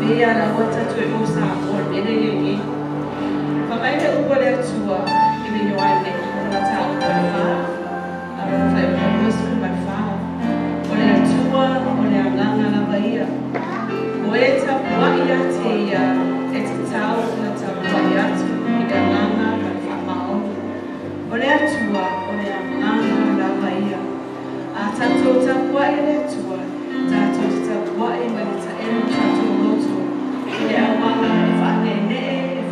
Pei a lava tatou e o Samoa i le mea lea e i ai nei. Fai mai le upu a le Atua i le Ioane lona mataupu e 4, fuaiupu 24, O le Atua o le Agaga lava ia. O e tapuai ia te Ia e tatau ona tapuai atu i le agaga ma le faamaoni. O le Atua o le Agaga lava ia. A tatou tapuai i le Atua, tatou te tapuai ma le taelo o tatou loto i le auala e faaneenee, e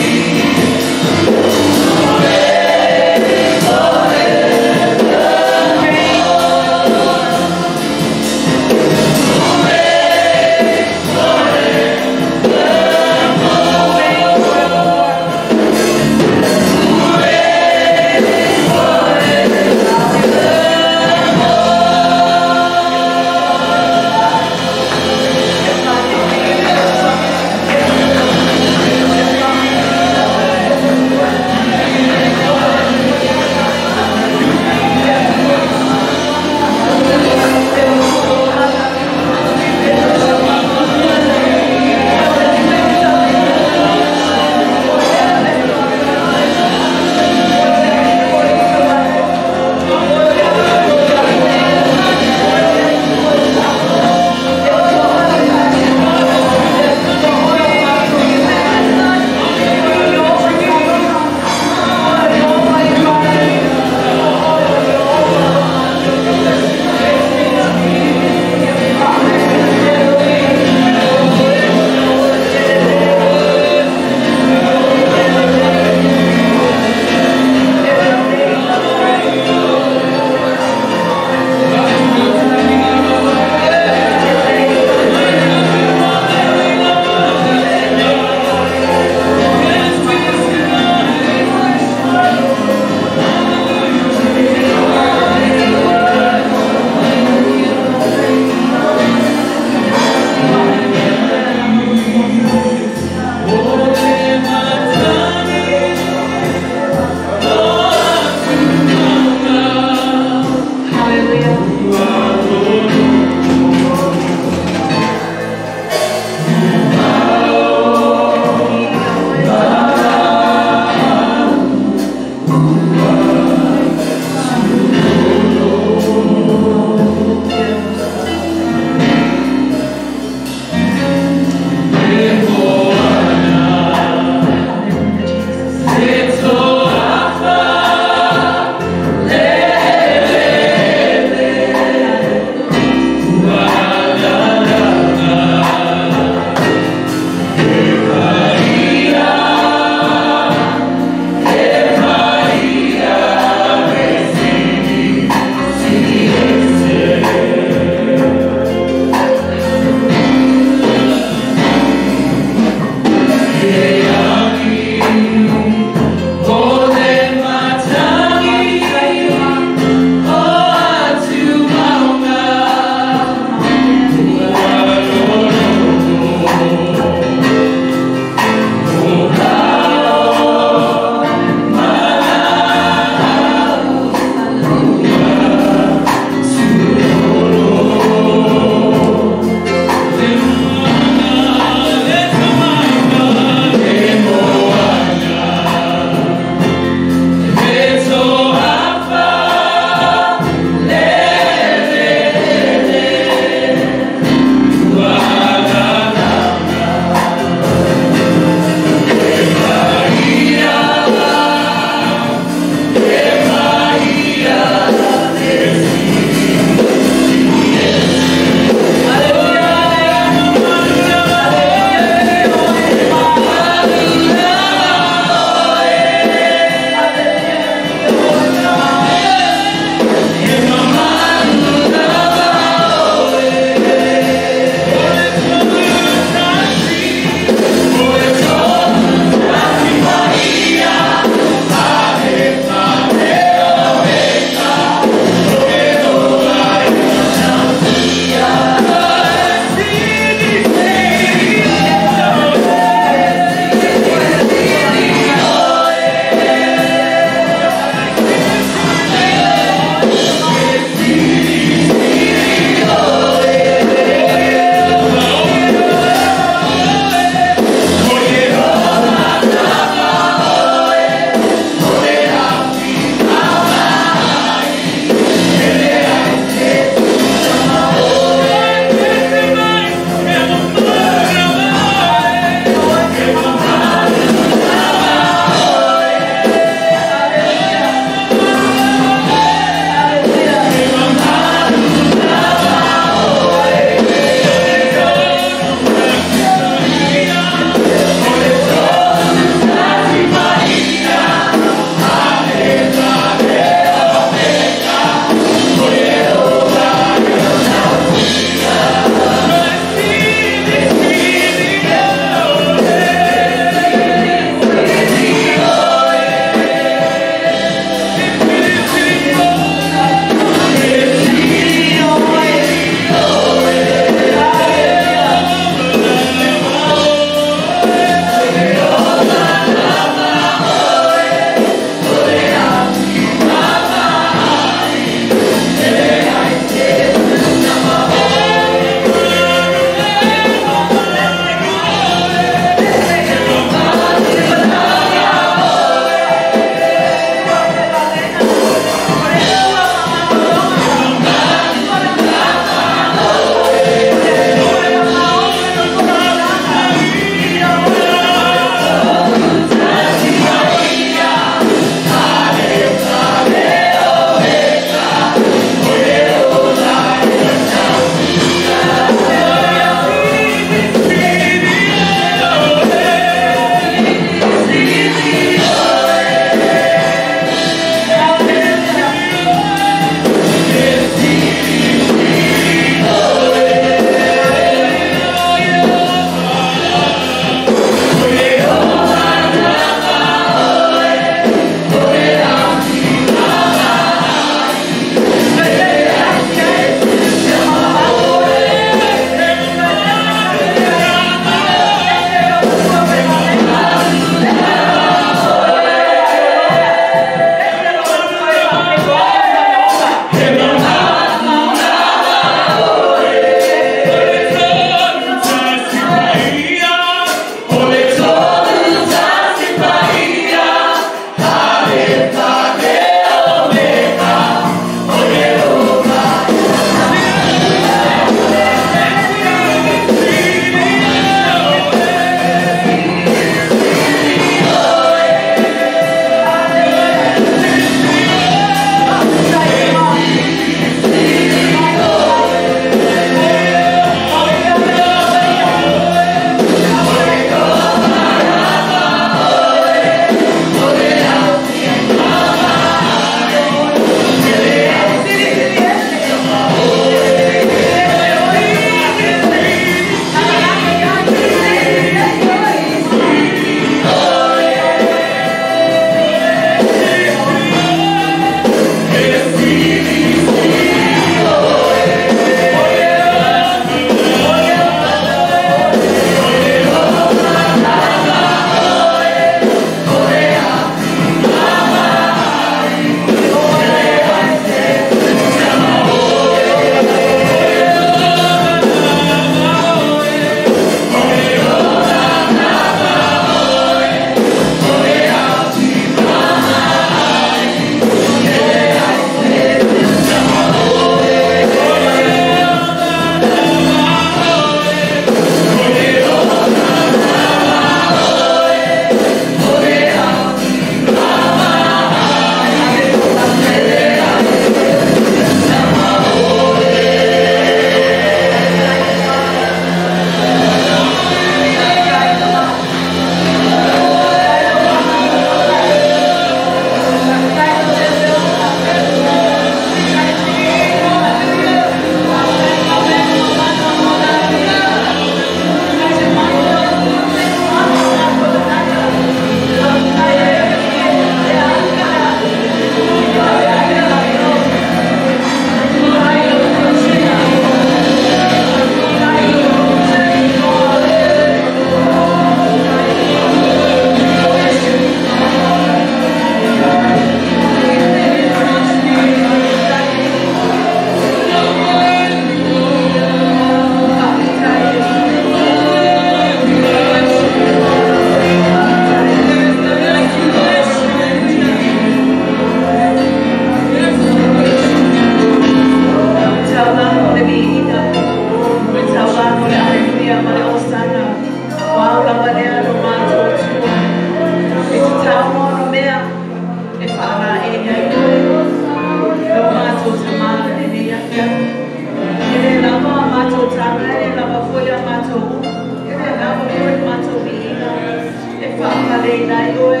Faaleina ai oe,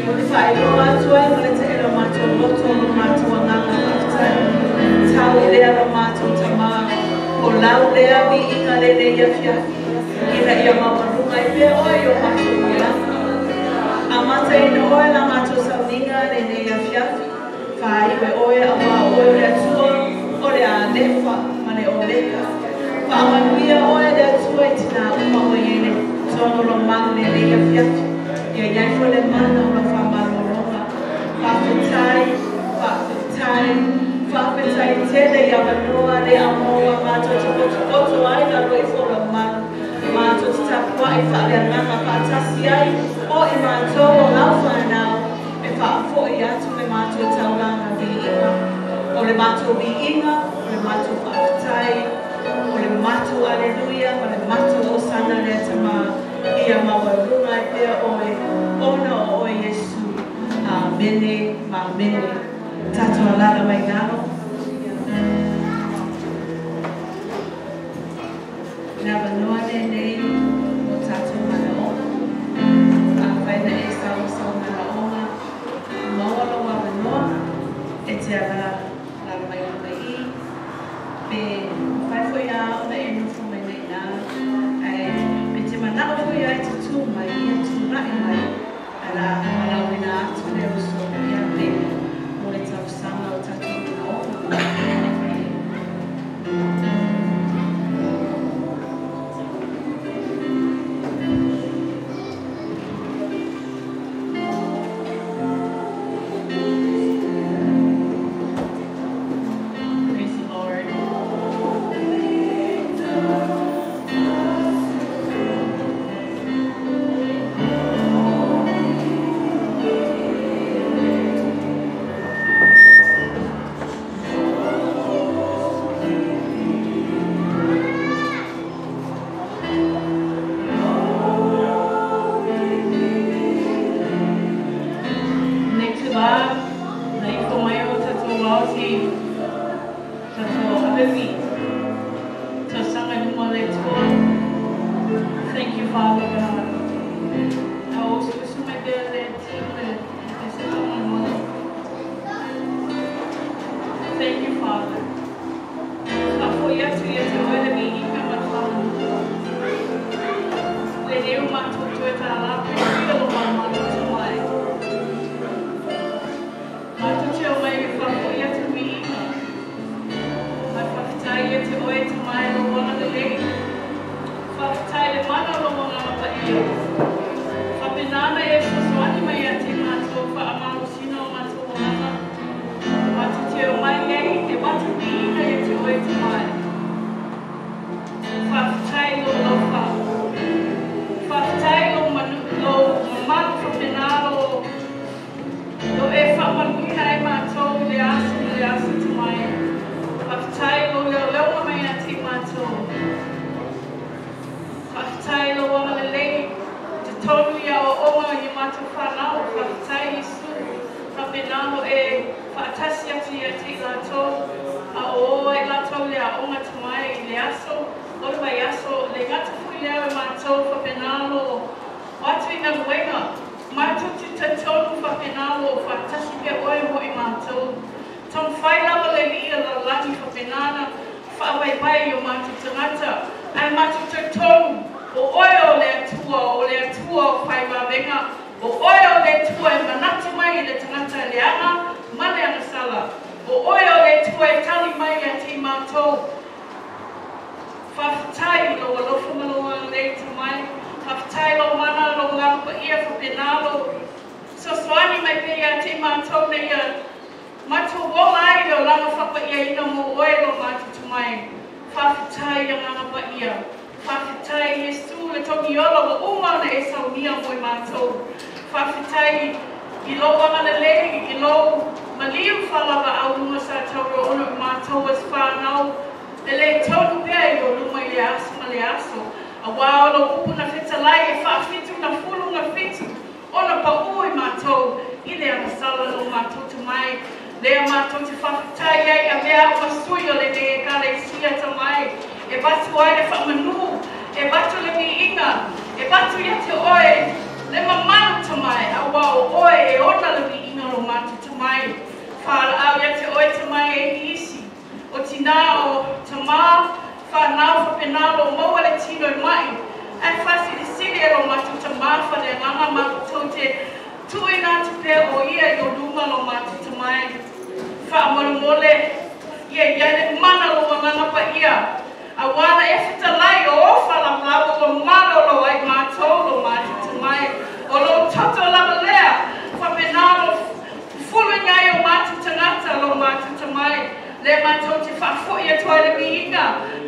o te whaeroa atu ai ma le te ero mātou loto o mātou anganga whakatai. Tau i lea lo mātou tamā, o lau lea mi inga le nei afiafi, ina ia mawarunga i pea oe i o mātou moelanga. A mata ina oe la mātou sauninga le nei afiafi, whaiwe oe a wā oe le atua, o le alefa ma le omeka. Whaamanuia oe le atua i tina uma o iene, tono lo mau le nei afiafi. Ia iai fo le mana o la whamalolonga. Whawhetai, whawhetai, whawhetai tele ia manoa le amoa mātou te koto ai la roi fo la manu. Mātou te tapuai whaaleanganga whaatasi ai o i mātou o lau whanau e whaafoi atu le mātou taulanga viinga. O le mātou viinga, o le mātou whawhetai, o le mātou aleluia, o le mātou osana le tama. Ia mawarunga i pea oe, ona o oe Yesu. Amene, amene. Tato alala mai nalo. Nā manoa nei o tato manaonga. A whaina e sau sau manaonga. Maua loa manoa. E te ala lala mai o mai i. Pe whai foi a ona e nufo mai nei nā. Ai te manao foi ai te tū mai, ia tū rai mai, ala wina atu le uso ia te mo le tausanga o tatou manaonga. Praise the Lord. Thank you, Father God. Thank you, Father. E batu le mi inga, e batu ia te oe, le mamalu tamai. Whapena lo maua le tino i mai. Ai whasilisili e lo mātou tamafa le nganga mātou te tuina atu pea o ia i o luma lo mātou tamai. Whaamoromole, ia ia le mana lo wanganga pa ia. A wana e whitalai o ofa la mlawa o malo lo ai mātou lo mātou tamai. O lo toto lava lea, whapena lo fulu ngai o mātou tangata lo mātou tamai. Le mātou te whaafoi atu ai le miinga,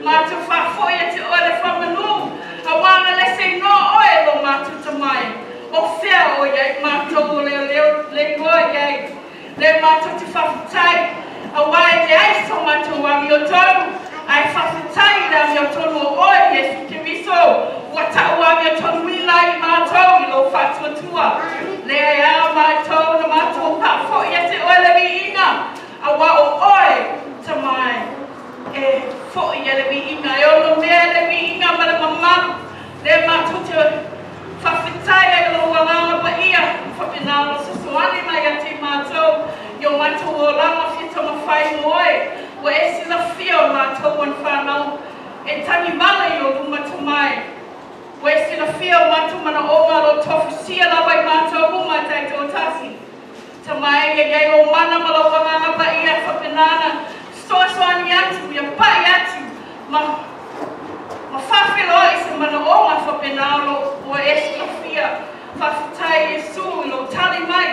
mātou whaafoi atu oe le whamanu. A wana lese no oe lo mātou tamai. O whia o iai mātou o leo leo le ngoa iai. Le mātou te whawhitai, a wai le ai so mātou wami o tonu. Ai whawhitai le ami o tonu o oe Yesu Keriso. Ua tau ami o tonu ila i mātou i lo whatuatua. Le ai a mātou na mātou whaafoi atu oe le miinga. A wa o oe tamai e foi e le miinga. E ono mea le miinga ma le mamalu. Le mātou te whawhitai ai lo wanganga pa ia. Whapena lo sosoani mai a te mātou. I o mātou o langa whita mawhai moe. Ua e sila whia o mātou wan whanau. E tangi mala i o luma tamai. Ua e sila whia o mātou mana onga lo tofusia lawai mātou uma tai tō tasi. Tamai e iai o mana ma lo wanganga pa ia whapenana. Soasoani atu, ia pai atu. Ma whawheloa i se mana onga whapenalo ua e sila whia. Whawhitai Yesu i lo tali mai.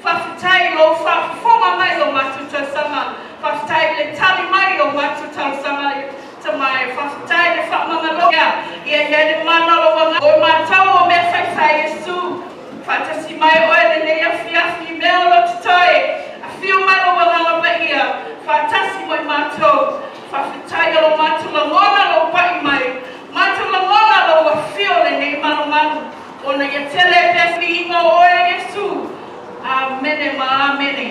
Whawhitai lo whawhifonga mai lo mātou tausanga. Whawhitai le tali mai lo mātou tausanga tamai. Whawhitai le whamanga lo. Ia ia le mana lo wanga. O mātou o mea whaiwhai Yesu. Whatasi mai oe le nei awhiawhi mea lo tutoe. A whio mai lo wanganga pa ia. Whatasi mai mātou. Whawhitai lo mātou langona lo pai mai. Mātou langona lo wawhio le nei manu manu. Ona ia tele pesi inga oe Yesu. Amene ma amene.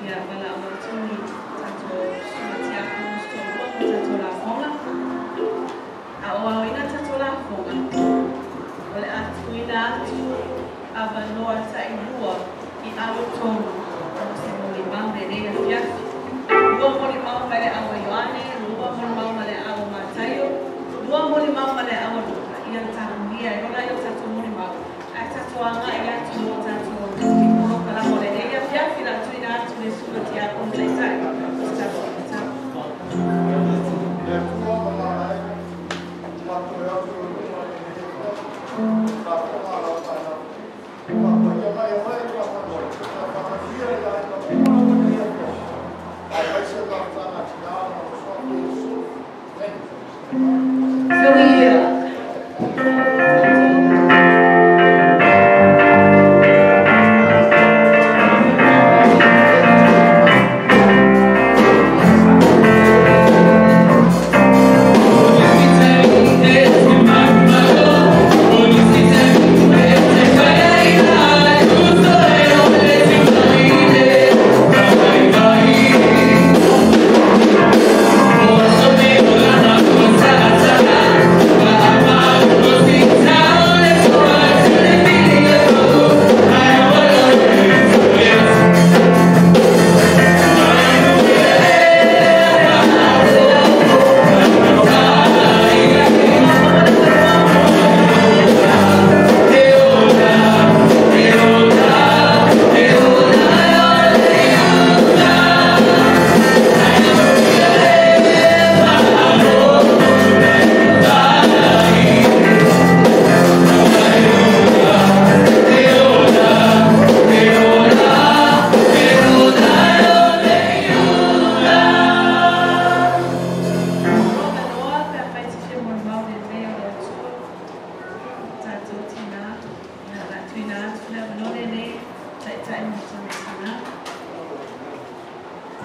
Ia wala o tuni tato sumatiaku sto tato la fonga. A o au ina tato la fonga. O le atu ina atu avanoa tailua i alo tonu. O se moli mau le nei afiafi. Lua moli mau ma le awa Ioane, lua moli mau ma le awa Mataio, lua moli mau ma le awa Luka. Ia tahunia e rola ia tato moli mau. Ai tato anga i atu o tato i poroka la mole nei afiafi la atu ina atu le sua tia o taitai. O se tato o tato.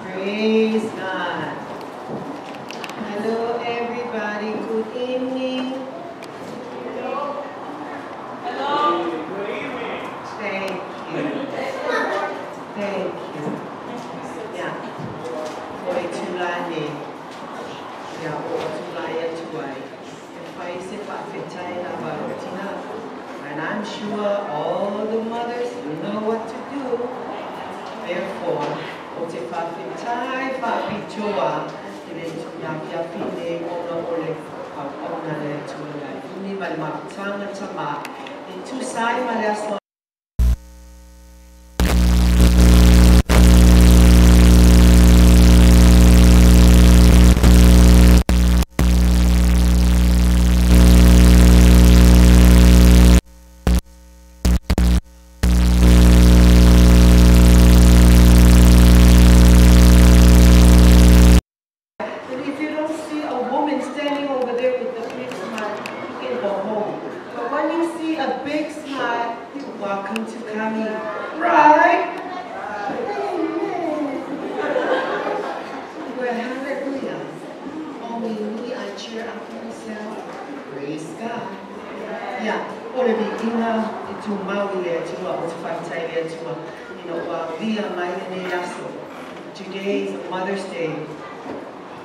Praise God. Hello, everybody. Good evening. Hello. Hello. Good evening. Thank you. Thank you. Yeah. Oi tulane. Yeah, o tulai atuai. E se whawhetai la barotina. And I'm sure all the mothers know what to do. Therefore, O te whawhitai whapitoa i le afiafi nei ona o le auauna le Atua ia ini ma le mafutanga tamā e tusa ai ma le aso. And if you don't see a woman standing over there with a big smile, you can go home. But when you see a big smile, you're welcome to come in. Right? Amen. Well, hallelujah. Only me, I cheer up myself. Praise God. Yeah. O le viiga e tumau i le Atua, o te faafetai i le Atua, ina ua aulia mai lenei aso. Today is Mother's Day.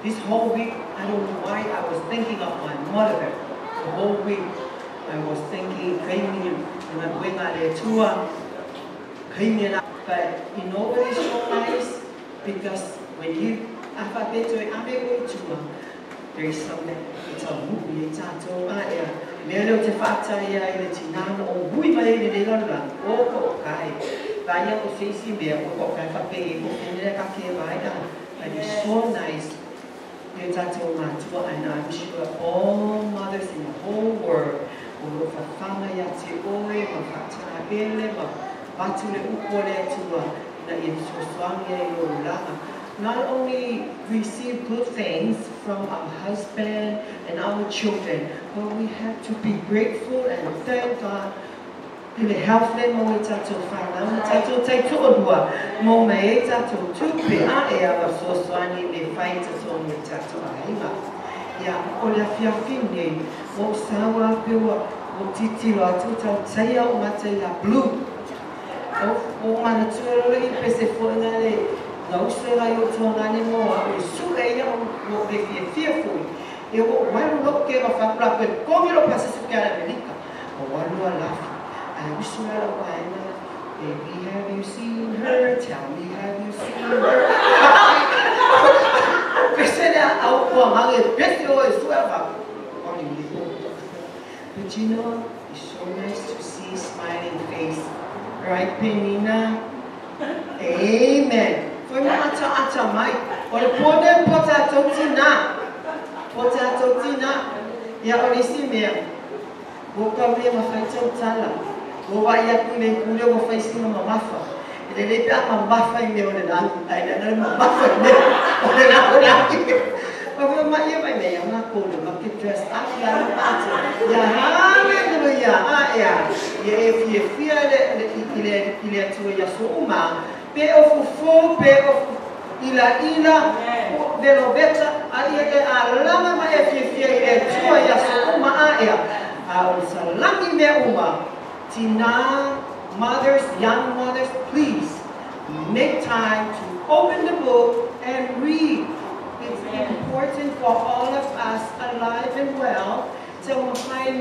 This whole week, I don't know why I was thinking of my mother. The whole week, I was thinking, but you know what is so nice? Because when you there is something, it's a movie, it's a mele o te whaatai ai le tinana o hui mai le le la o ko kai. Vai o seisi mea o ko kai whape e ko whenere ka ke vai a. But it's so nice. And I'm sure all mothers in the whole world will whawhanga ia te oe, ma whataele, ma watu le upo le atua, na i sosoangi ai o ulanga. Not only receive good things from our husband and our children, but we have to be grateful and thank God. I le health le mo e tātou whanau, tātou taito'orua, mo me e tātou tupe a e awa sosoani me whai tātou me tātou aiga. Ia, o le afiafi nei, o sawa pewa, o titiro atu tau teia o mate ia blue. O mana tuarore i pese foinga le, ngā usera i o tuangane moa, o le sura ia o le fia fia fui. E o waru lo ke wa whakula koe kongi lo pasisu kia na Amerika. O waru a lafi. I wish you had a wine. Baby, have you seen her? Tell me, have you seen her? But you know, it's so nice to see smiling face. Right, Penina? Amen. For me, ata ata mai. O le pone pota totina. Pota totina. Ia o le si mea. O ka mea mawhaitau tala. O wa ia kule kule o whaisina mamafa. E le le pea mamafa i mea o le nani. Ai le nani mamafa i mea o le nani. Ma mai ia mai mea ma kolo ma ke dress up ia ma ata. Ia hallelujah. A ea. Ia e fia fia le i le atua ia so uma. Pe o fufu, pe o ila ila, velo beta, a ia e alama ma e fia fia i le atua ia so uma a ea. A o salami mea uma. Tina, mothers, young mothers, please make time to open the book and read. It's important for all of us alive and well to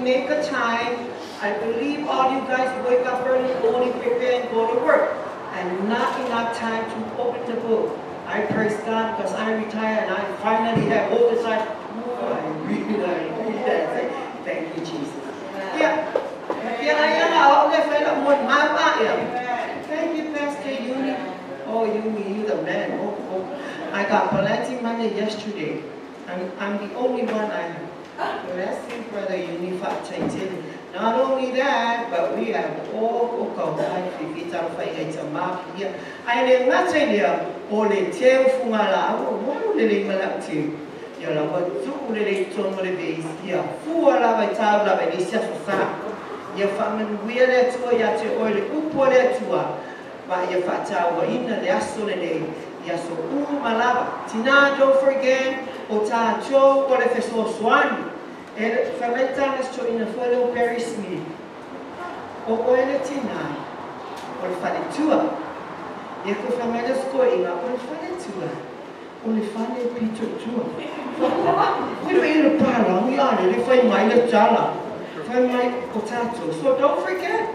make a time. I believe all you guys wake up early, only prepare and go to work, and not enough time to open the book. I praise God because I retire and I finally have all the time. Oh, I read, I read. Thank you, Jesus. Yeah. Thank you, Pastor Uni. Oh, Uni, you the man. Oh, oh. I got plenty money yesterday. I'm the only one I have. Blessing, Brother Uni. Not only that, but we have all Ia whaamanuia le Atua ia te oe le upu a le Atua. Ma ia whaataua ina le aso le nei. Ia so uma lava. Tina, don't forget, o tātou o le fesoasoani. E whamaitana sto ina fua leo Perry Smith. O oe le tina, o le whaletua. Ia ko whamaita sko inga o le whaletua. O le whale pito tua. Wilo i le pālangi ale le whai mai le tala. So don't forget,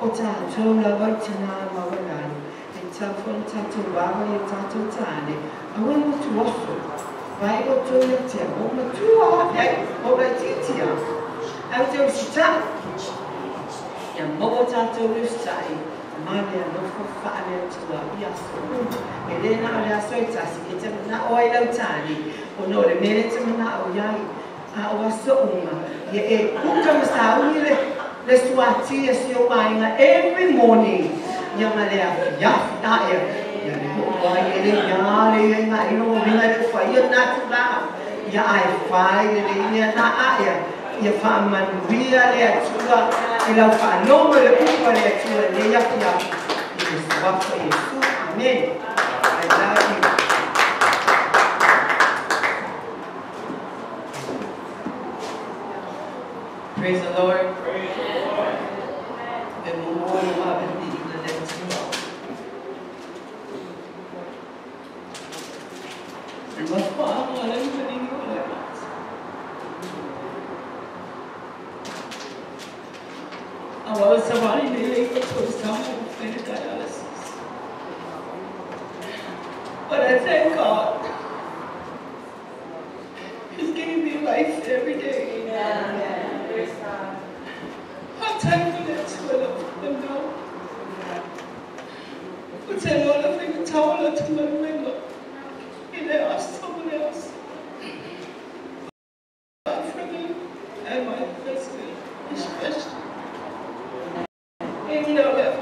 o tātou lava i tina mawalani. E tau tātou wawa i tātou tāne. Aua motu oso. Vai o tō ia tea. O matua ai, o lai titia. Au te usita. Ia moo tātou usitai. Mane anofo whaale atua i aso. E le na o le aso i tasi. E te mana o ai lau tāne. O no le mele te mana o iai. A o aso unga. Ia e kuka masauni le suati e si o mainga every morning. Ia ma le afi afi ae. Ia le ho'oai e le ia le ia ngā ino o minga le whai ia nā tū Ia ai whai le le ia nā ae. Ia whaamanuia le atua. I lau whaanomo le upa le atua le ia ki afi. I le suafa Iesu. Amen. I love you. Praise the Lord. Praise the Lord. E momo wa be i le atua. I was surviving for the dialysis. But I thank God. He's giving me life every day. Amen. I'm thankful that to love them now. But I know I think towel to my window. And I asked someone else. For them and my husband, especially. And you know that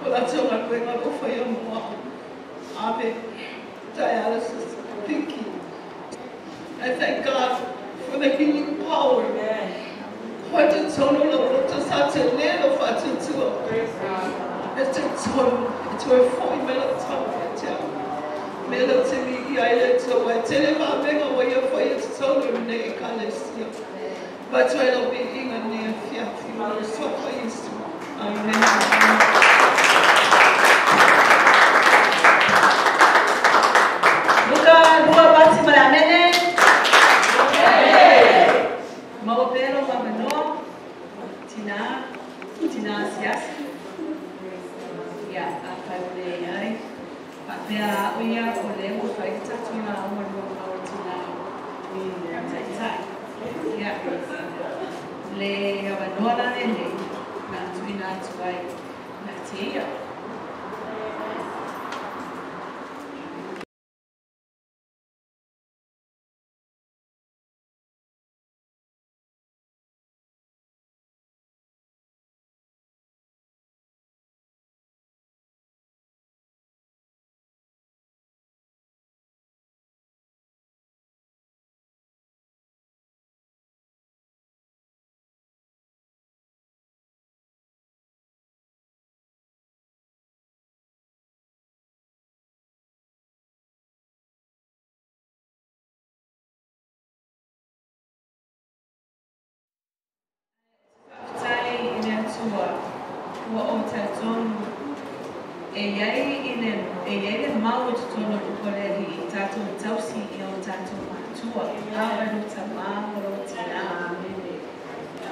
Well, that's all I'm going on for your mom. I'm dialysis thinking. I thank God for the healing power. What it's on it's a 4 minute But I be in a near Amen. Luka lua bati male amene. Maopelo mabanoa. Tina, tina siasi. Ia, a whai o le ai. Pea o ia o le o whai tatu na o lua o tina. Tai tai. Ia. Le avanoa la le na tuina atu ai na te ia. Ua o tonu e iai le mau o tonu o koleri i tātou tausi i o tātou matua awa no ta māmoro tina.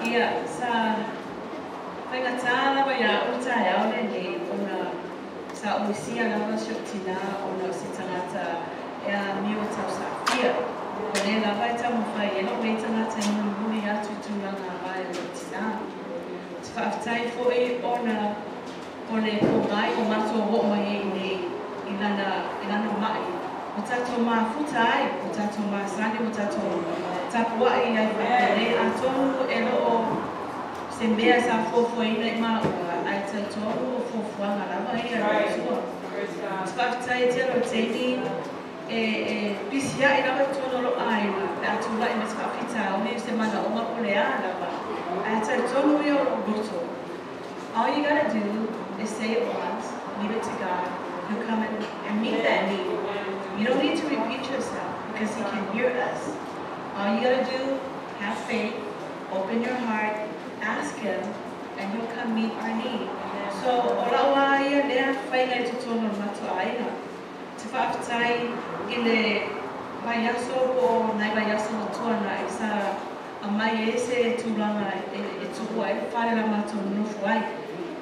Ia sa whainga tālawa ia o tā au le nei ona sa oisia lava si o tina ona o se tangata e a mi o tau safia. O le lava e taumawhai e lo mei tangata i mulimuli atu tūranga vai o tina. Te whaaftai foe ona o le pōngai o matua ho mai e nei i lana mai. O tātou mafuta ai, o tātou masani, o tātou tapuai ai whakale. A tonu e loo se mea sa fuafuaina i maua, ai te tonu o fuafuanga lava ia le tua. Te whaaftai te ro teini e pisia i lava tonu lo aina, pe atulai me te whaafita o me se mana o mapole a lava. All you gotta do is say it once, leave it to God. He'll come and meet that need. You don't need to repeat yourself because He can hear us. All you gotta do, have faith, open your heart, ask Him, and He'll come meet our need. So, ora wa ia lea whainga i tutono matua aina. Te whaaftai i le vaiaso po nai vaiaso matua na i sa A mai e se tūlanga e tuua e whare la mātou nofo ai.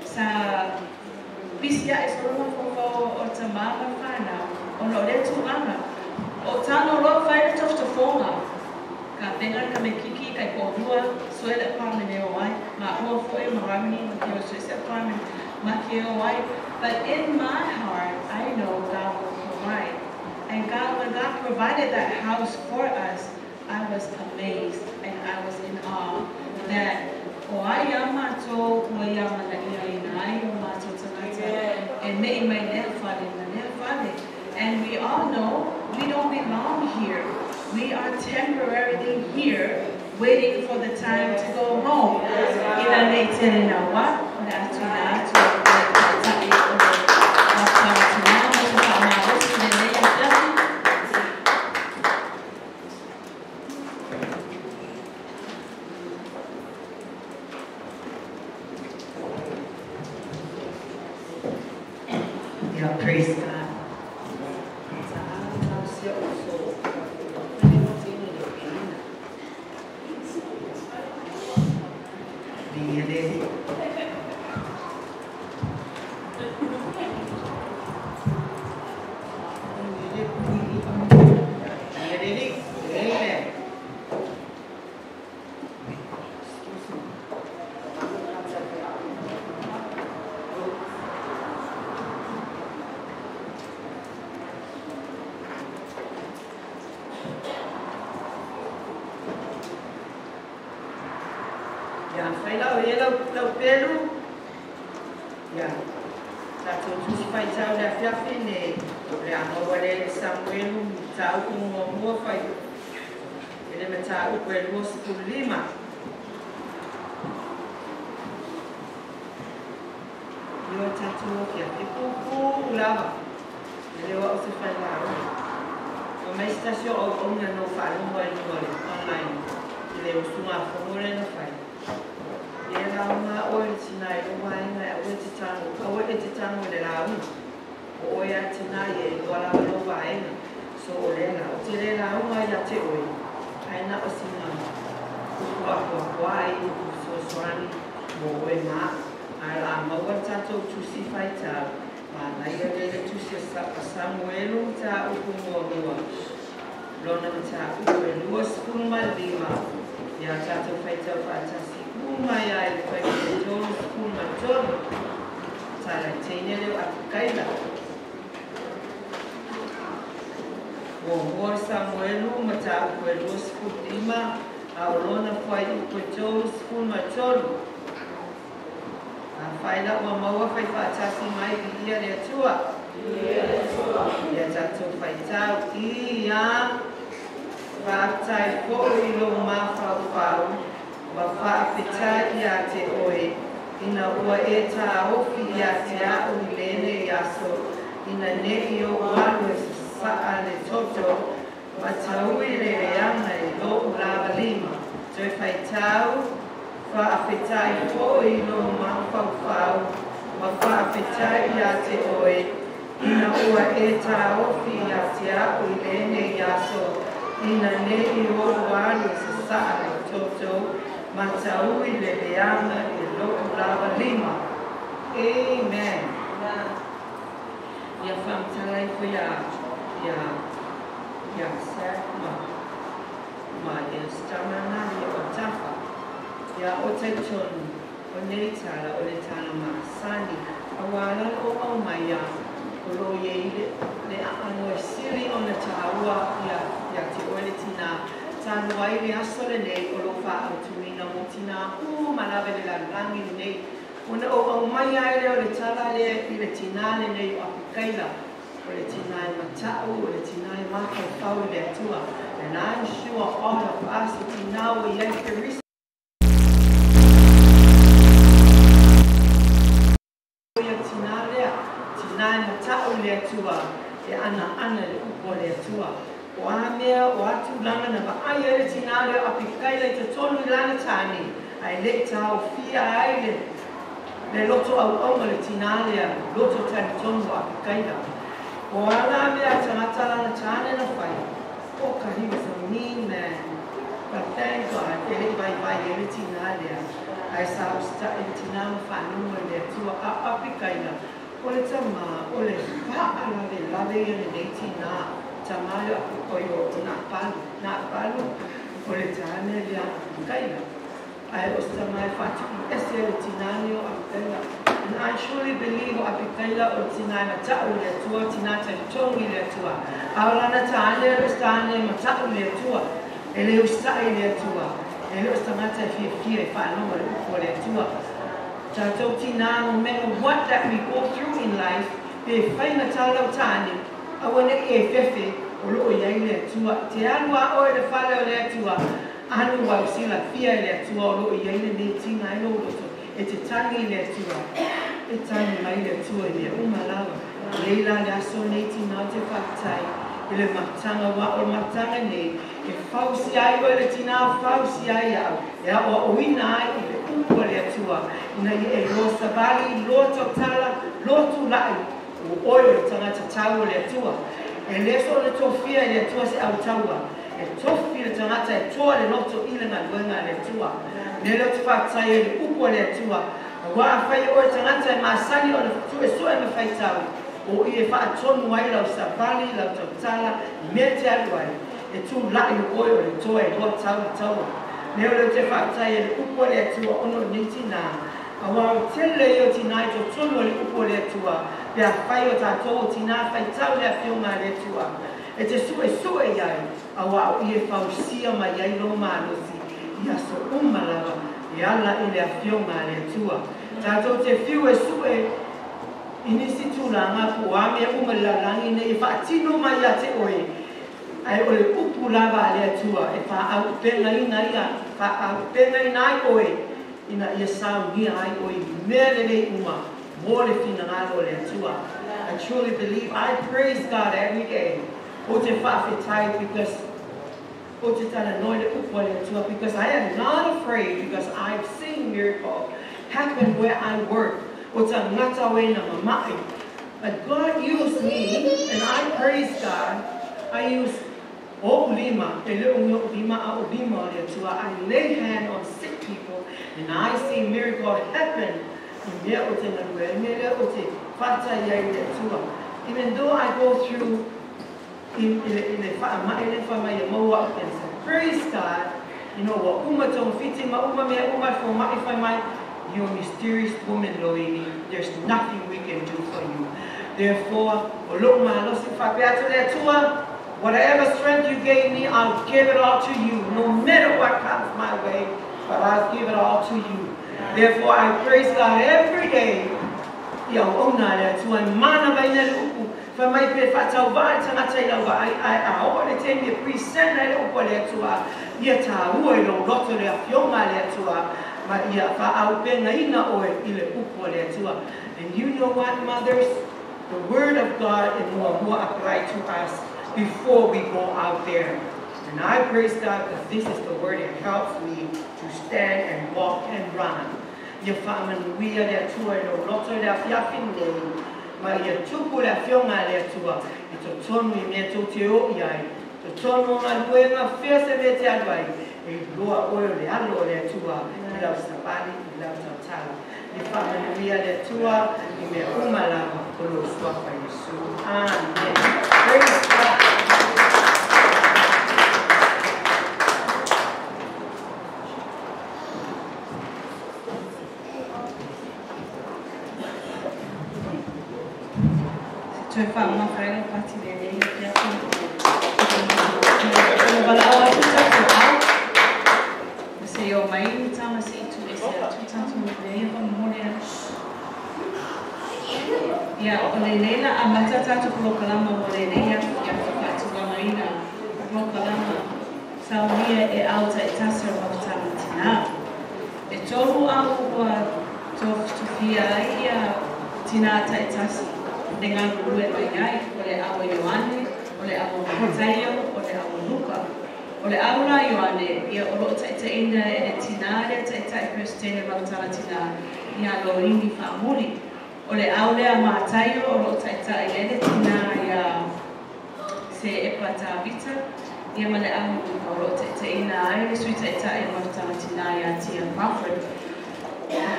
Sa pisi a e soro mafofo o ta māma whānau, o no le tūlanga. O tāno loa whai le toftofonga. Ka penga ka me kiki kai kōhua, soe le pāmene o ai, ma ua foe ma ramini, ma ke o soe se pāmene, ma ke o ai. But in my heart, I know God will provide. And God, when God provided that house for us, I was amazed and I was in awe that o ai a mātou ua ia mana ia ina ai o mātou tangata e mei mai lea whare na lea whare. And we all know we don't belong here. We are temporarily here waiting for the time to go home. Ina nei tere na wa, o le atu na atu o le ta'i o le whakatina mo te whaamārosi le nei afiafi. Yeah, praise God. Amen. Excuse me. Ia whailau e lau lau pelu. Ia, tātou tusi whaitau le afiafi ne o le angaua le le Samuelu tāupu mua mua whai. E le me tāupu e 25. Ia tātou o kia te pūpū lava. E lewa o se whailau. O mai stasio o ona no whalunga e nua le online. I le usunga whangore na whai. E launga o le tina e loa inga e awe te tango, awe e te tango le launga. O oe a tina e loa lawa loa inga. So o le la, o te le launga ia te oe. Ai na o singa kukua kua kua ai uku sosoani mo oe mā. Ai la maua tātou tusi whaitau. Ma naia le le tusi a Samuelu tā uku mua mua. Lona ma tā uku e 25. Ia tātou whaitau whaatasi. Uma ia e whai te tōru skul ma tōru. Tāra teine leo a kaila. O mua Samuelu ma tā uku e 25. A o lona whai uku e tōru skul ma tōru. A whaila ua maua whai whaatasi mai i ia le atua. Ia tātou whaitau i ia whaatai fo'u i lo mawhauwhau. Ma whaafetai ia te oe, ina ua e tāofi ia te au i lene i aso, ina nei o alu e sa'a le toto, ma taui le reanga e lou lava lima. Toe whaitau, whaafetai fo'u i lo mawhauwhau, ma whaafetai ia te oe, ina ua e tāofi ia te au i lene i aso, ina nei o alu e sa'a le toto, ma taui le leanga e lou lava lima. Amen. Ia whamtalai ko ia ia sa ma ia stamana ia o tafa. Ia o te tonu o nei tala o le tala maasani. A wala o au mai ia o lo ye i le aano e siri o na tāua ia te oe le tina. Tānu ai le aso le nei o lo whaautuina mo tina u malawe le lalangi le nei. Ona o au mai ai le o le tala le i le tina le nei o Apikaila. O le tina e matau, o le tina e mākaufau i le atua. And I'm sure all of us o tina o iai perisi. Ia tina lea, tina e matau i le atua, e ana ana le upo le atua. O a mea o atu langa na vaai ai le tina lea Apikaila i te tonu i lana tāne. Ai le tāo fia ai le loto au au ma le tina lea, loto tani tonu o Apikaila. O a la mea tangata lana tāne na whai. O ka he was a mean man. But thank God, e le vai vai e le tina lea. Ai sa o sta e tina ma whanunga le tua a apikaina. O le tama, o le whaalave lave ia le nei tina. Tama le apu oi o nā palu, o le tāne lea apikaina. Ai o sta mai whatuku ese le tina o apikaina. And I truly believe o apikaila o tina e matau le atua, tina talitongi le atua. Aolana tāne le tāne matau le atua. E le usai le atua. E le ustangata e fia fia e whaanonga le upo le atua. Tātou tina, no matter what that we go through in life, pe whainga tālau tāne, awane e fefe o loo iai le atua. Te alua oe le whale o le atua, anu wau sila fia le atua o loo iai le nei tina e lo loto. E te tangi le atua, e tangi mai le atua i mea umalawa. Leila le aso nei tina o te whaktai, i le matanga wa o matanga nei, e fausi ai o le tina fausi ai au, e au o ina ai i le upu le atua, ina i e loa savali, loa tautala, loa tūlai, o oe o le tangata tau o le atua. E leso o le tofia i le atua se au taua, e tofi le tangata e toa le loto i le ngaluenga le atua. Ne leo te whaktai e le upu le atua, wa a whai o le tangata e masani o le tue soe me whaitau, o i e whaatonu ai lau savali, lau tautala, mea te alu ai, e tū lai o oe o le toa e loa tau i taua. Neo leo te whaktai e le upu le atua ono nei tina. A wā o tele i o tina i tō tonu o le upu le atua, pea whai o tātou o tina whaitau le awhionga le atua. E te sue sue iai, a wā o i e whausia mai ai lo mālosi, i aso umalawa, e ala i le awhionga le atua. Tātou te whiu e sue, inisi tūlanga po a mea umalalangi nei e whaatino mai a te oe. Ai o le upu lava le atua e whaaupenga ina ia, whaaupenga ina ai oe, ina ia saungia ai oe mea lelei uma, mō le whinangalo le atua. I truly believe, I praise God every day. O te whaafetai because, o te tana noi le upu le atua, because I am not afraid, because I've seen miracle happen where I work. O te ngata wena mamai. But God used me, and I praise God. I use o lima, e le o lima a o lima le atua. I lay hand on sick people, and I see miracle happen. I mea o te ngalue, mea le o te whata ia i le atua. Even though I go through i le wha mai le wha mai e maua o cancer, praise God. You know, wa uma tong fiti ma uma mea uma fo mai whai mai. You're a mysterious woman, Loini. There's nothing we can do for you. Therefore, whatever strength you gave me, I'll give it all to you, no matter what comes my way, but I'll give it all to you. Therefore, I praise God every day. Ia ona le atua mana vaina le upu. Fa mai pe whatau vai tangata i lau ai a o le temi e present le upu le atua. Ia tāua i lo loto le awhionga le atua. Ma ia whaaupenga ina oe i le upu le atua. And you know what, mothers? The word of God is more applied to us before we go out there. And I praise God because this is the word that helps me to stand and walk and run. Ia whaamanuia le atua i lo loto le awhiawhi nei, ma ia tupu le awhionga le atua, i tō tonu i mea tō te o i ai, tō tonu ngā luenga whia se mea te alu ai, e loa oe o le alo o le atua, i lau savali, i lau tautala. Ia whaamanuia le atua i mea umalama o lo suafa Yesu. Amen. Praise God. Toe whaamawhaina pati le nei kia o walawa tu tātou au. Se o mai ni tama se itu e se atu tātou nei whamone atu. Ia o le leila a mata tātou polokalama mo le nei atu ia whakatulanga ina polokalama saunia e au ta e tasi o mapatana tina. E toru au ua tofutufia ai ia tina ta e tasi. Le ngā rue mai ai, o le awa Ioane, o le awa Mataio, o le awa Luka. O le awa la Ioane, ia o loo taitaina e le tina lea taitai Presidente Mapatana tina ia Loini Whaamuri. O le au lea Mataio, o loo taitai e le tina ia se Epa Tavita. Ia ma le au o lo taitaiina ai le sui taitai o mafutaga tinā ia Tia Crawford.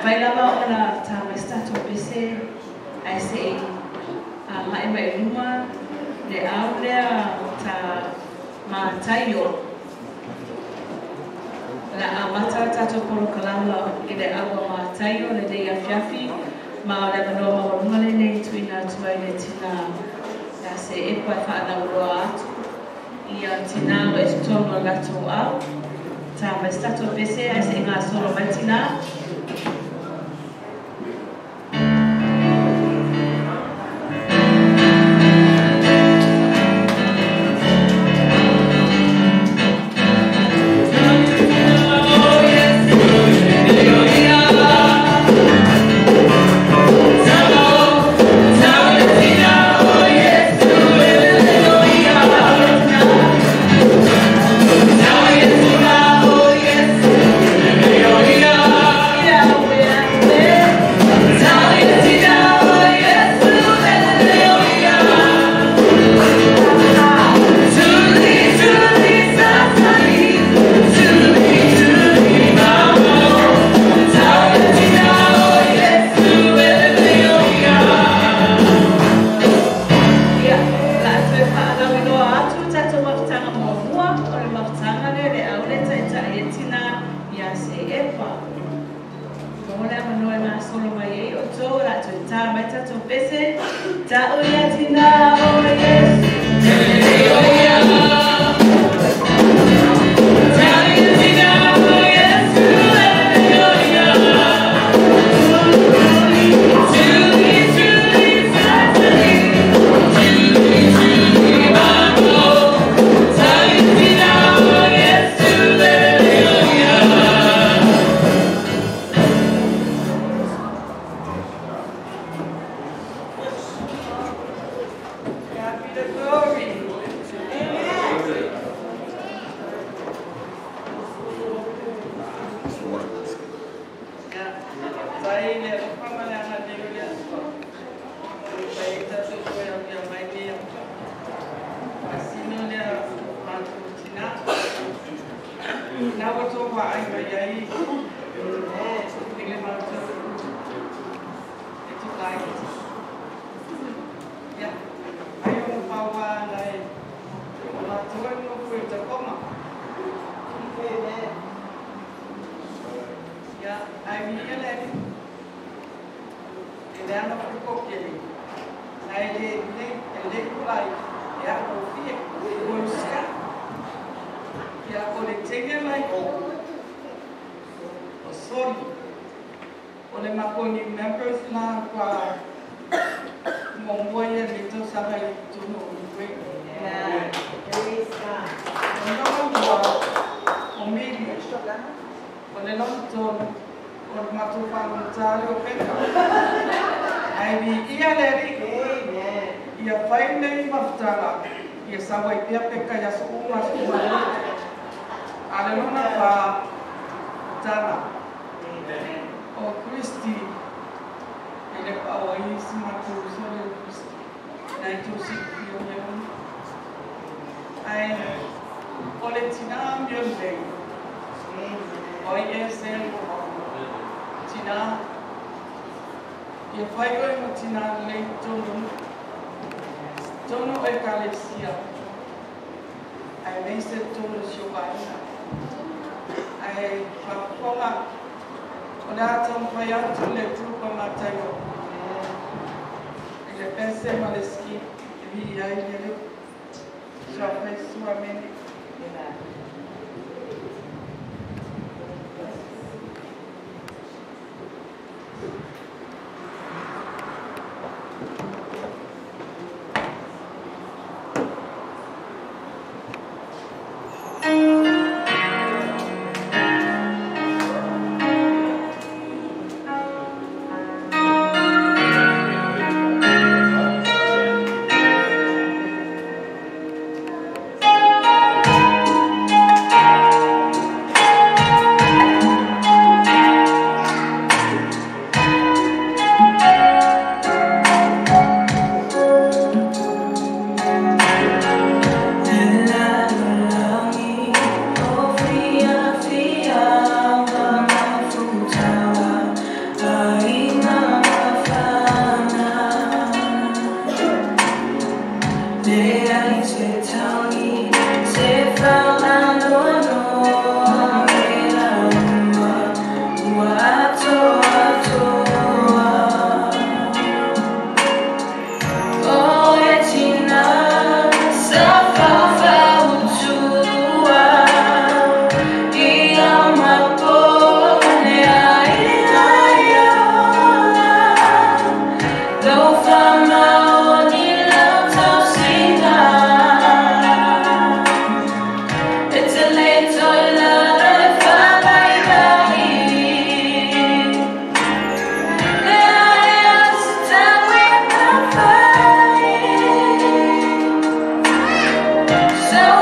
Fai lava ona tā mai se tatou pese ae se'i aga'i mai i luma le au lea ta Mataio. O le a amata le tatou polokalama i le au a Mataio lenei afiafi, ma o le avanoa maualuga lenei e tuuina atu ai le tinā ia Seepa e faalauiloa atu ia tinā ua i totonu o le latou au. Tā mai se tatou pese ae se'i gasolo mai tinā. Ia, o le a toe faalauiloa atu le tatou mafutaga muamua, o le mafutaga lea le au le taitai e tinā ia Seepa. Maua le avanoa e gasolo mai ai outou, o le a toe tā mai tatou pese, Ta'u ia tinā o Iesu. God be the glory. Ia, faafetai i le alofa ma le agalelei o le Atua. Ua mafai ai tatou toe aulia mai nei aso. Faasino lea matou tina. Na ua outou vaai mai ai i le matou e tulaiti. Ia, ai ona pau lava na e o latou e nofo i Tacoma. Ia, ae viia le Alii. E leaga foi kokele, ae le lelei, e lelei tulai, e augofie, ua usitai. Ia, o le teine mai o, o Soli, o le matou new members la ua muamua ia i lenei tausaga i totonu o Uruguay. O le lona lua, o Mili, o le lona tolu, o le matou faalogotā lea o Peka. Ae viia le Alii, ia fai lenei mafutaga, ia sau ai pea Peka i aso uma aso uma. A o le lona fa, o Tala, o Christy, e le pau ai si matou uso lea o Christy, na i tou silafia mea uma. Ae o le tina amio lelei, o ai ea se alofa tina, ia fai oe ma tina lelei i totonu o nuu, totonu o ekalesia, aemaise totonu o si ou aiga. Ae faafofoga, o le a taumafai atu le group a Mataio i le pese ma le skip e viia ai le Alii. Suafa Iesu. Amene. Fire.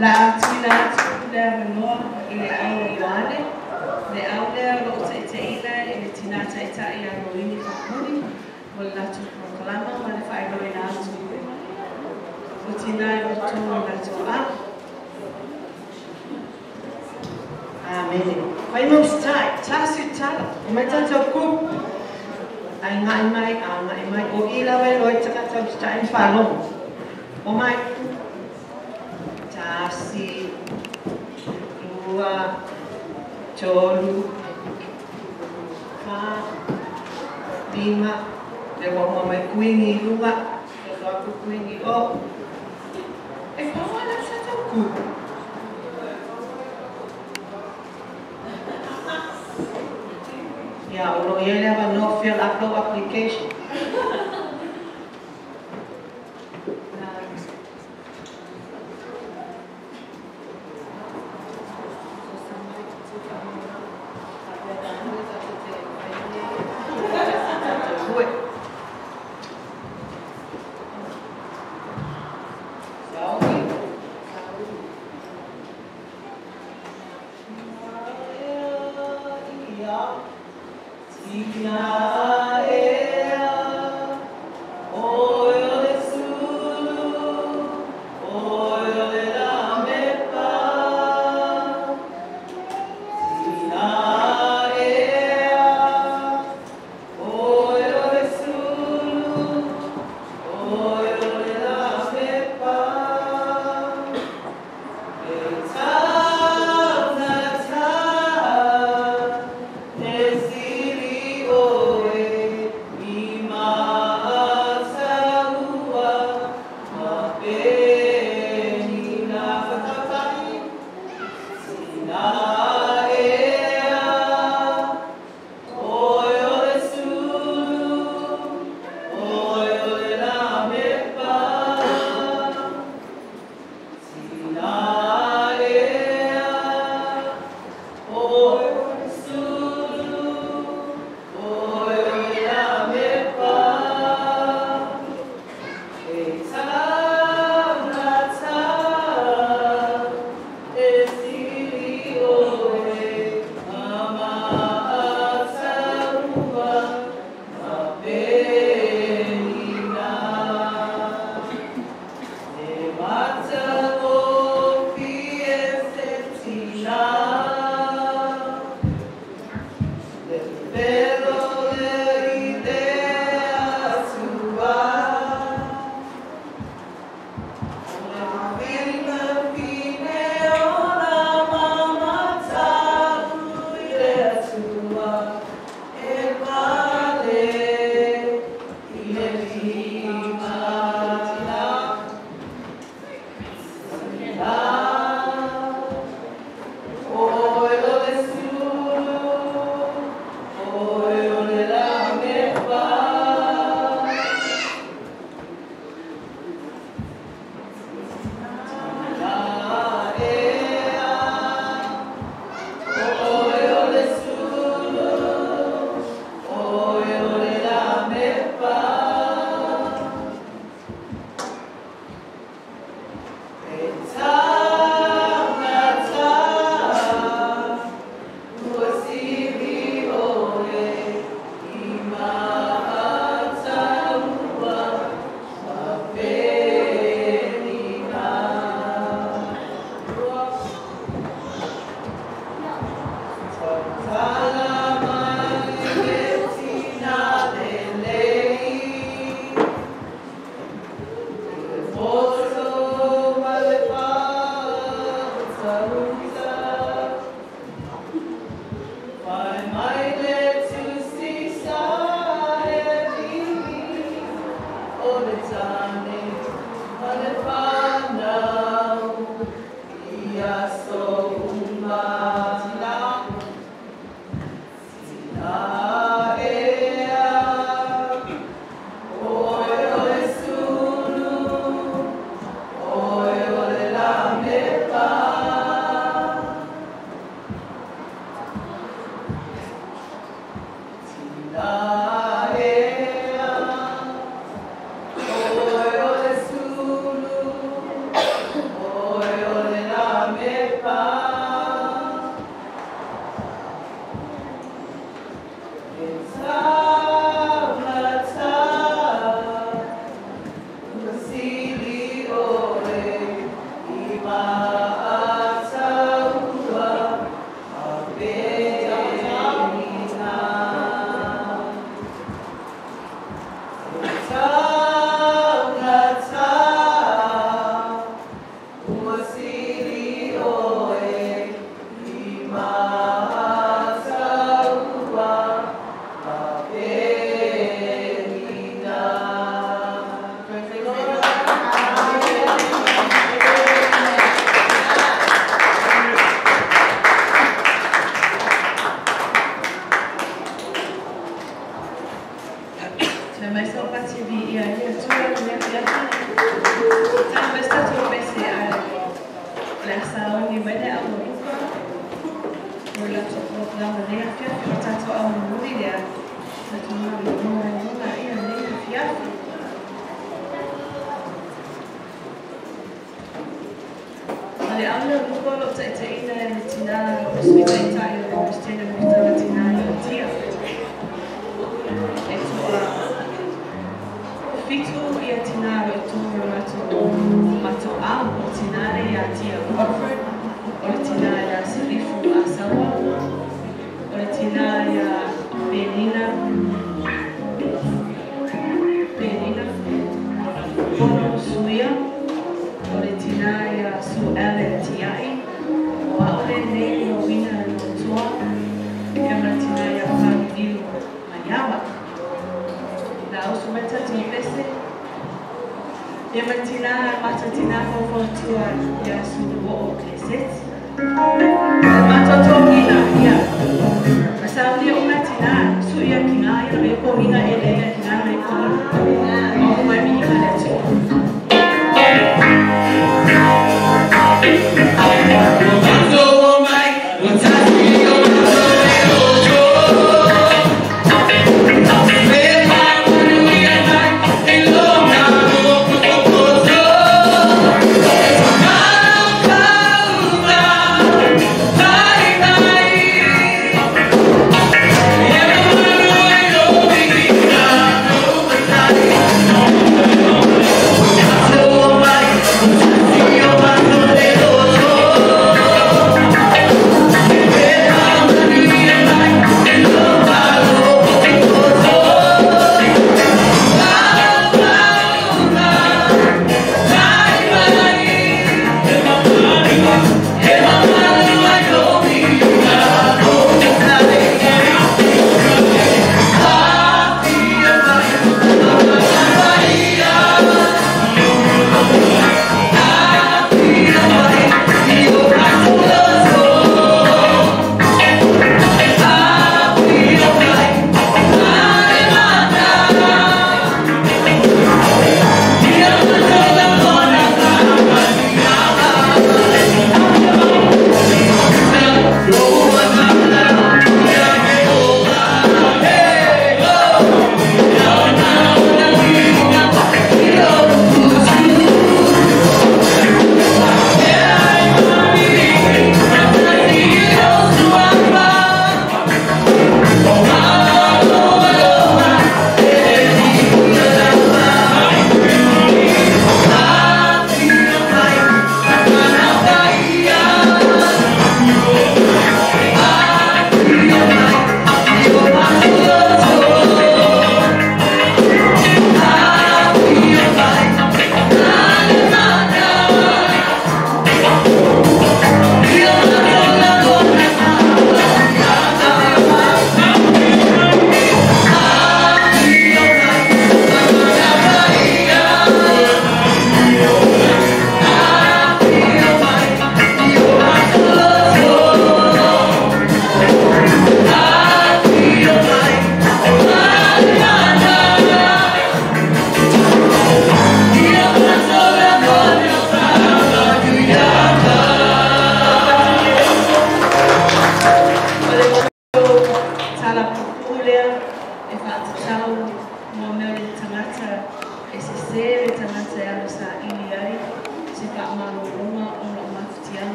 La tuina atu le avanoa i le au o Ioane, le au lea o loo taitaiina e le tinā taitai ia Loini Faapuni mo le latou polokalama ma le faailoaina atu o tinā i loto i latou aao. Amene. Fai mau stai, tasi tala, o mai tātou ku. Ai ngai mai, a ngai mai, o i lawa e loi taka tau stai whalongo. O mai, tasi, lua, tolu, fa, lima, le wa mai kuingi lunga, so aku kuingi o. E pawa la sa tau ku. Ia, o lo ia lea no fill upload application. Oh, Bye.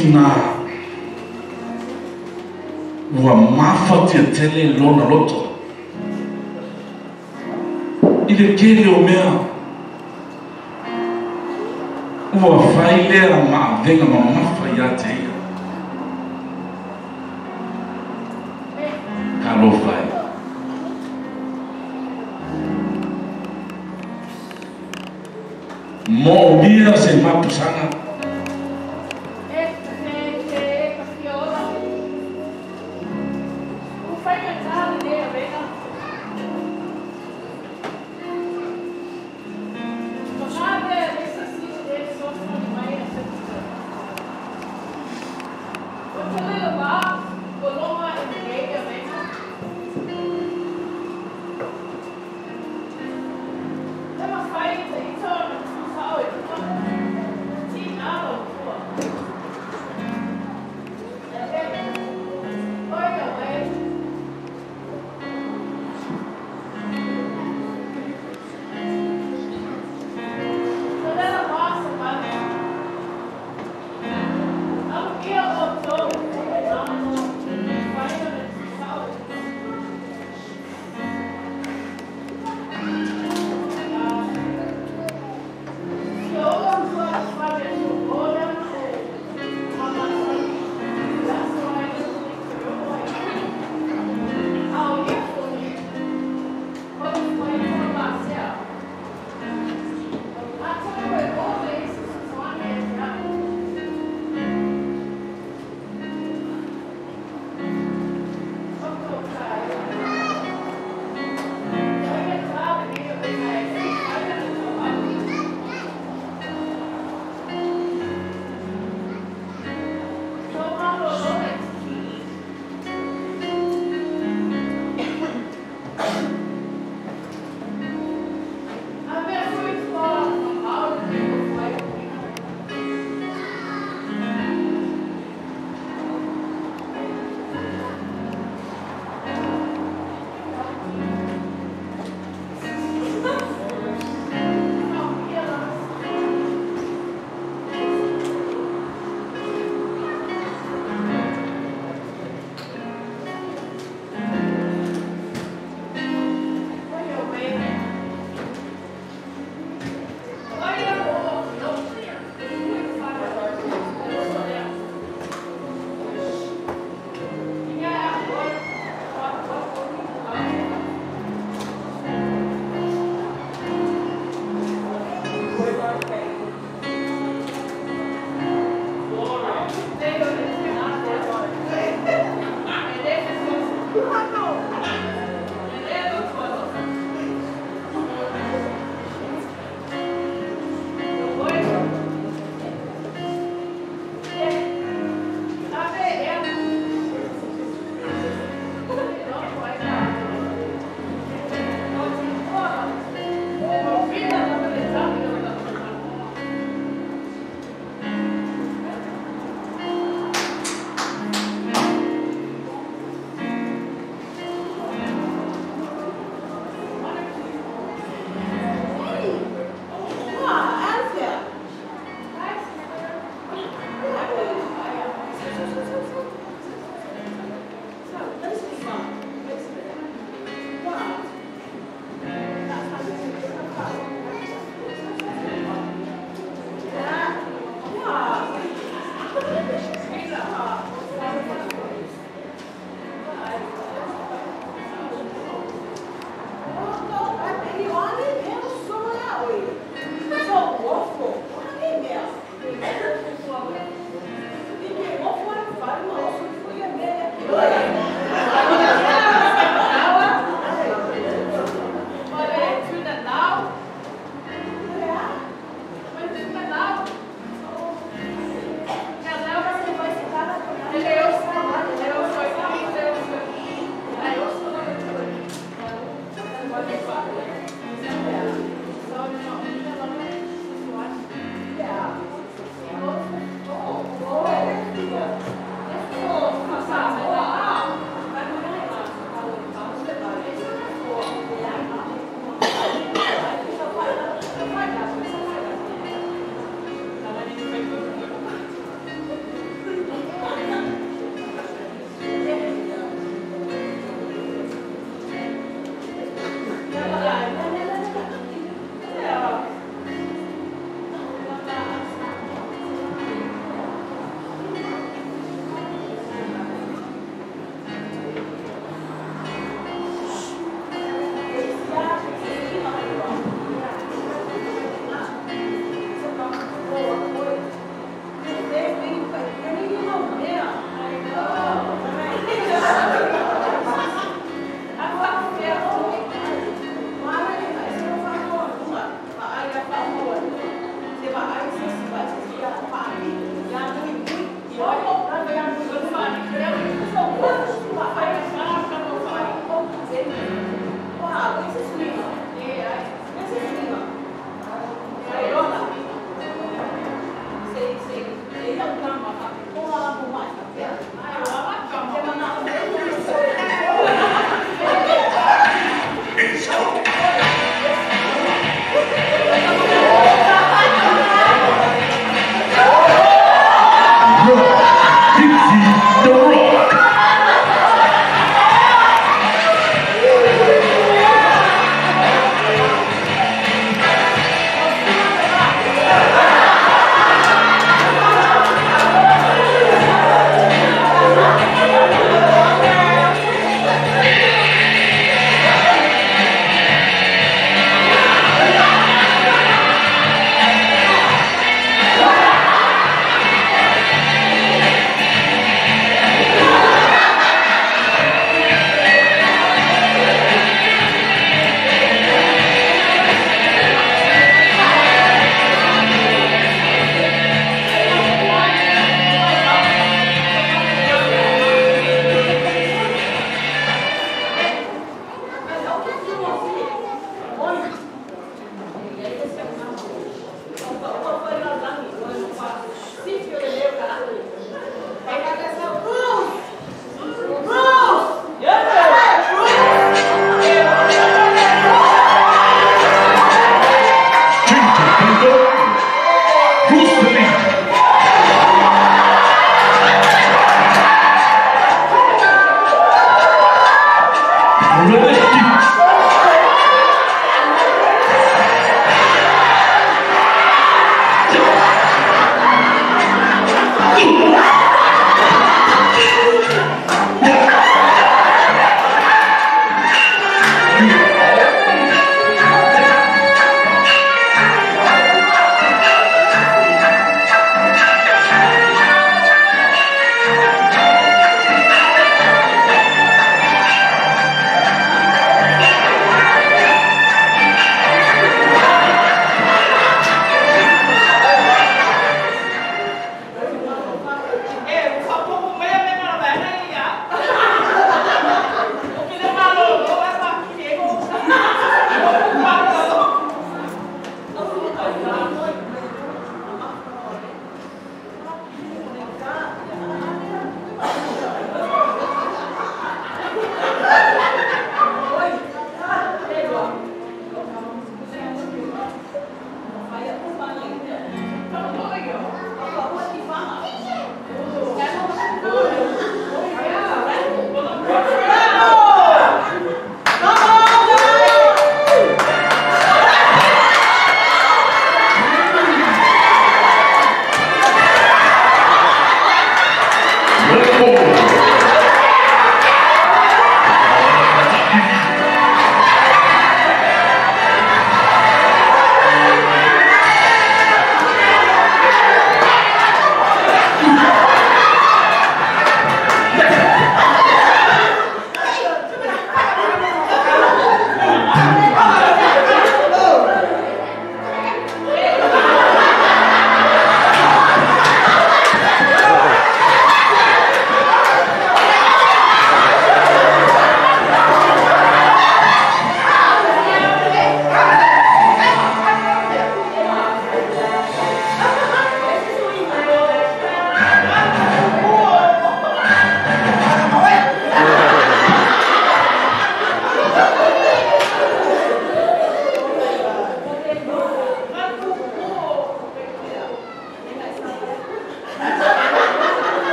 tinā ua mafatia tele lona loto i le kele o mea ua fai lea maavega mamafa iā te ia. Talofa e. Moomia se mapusaga.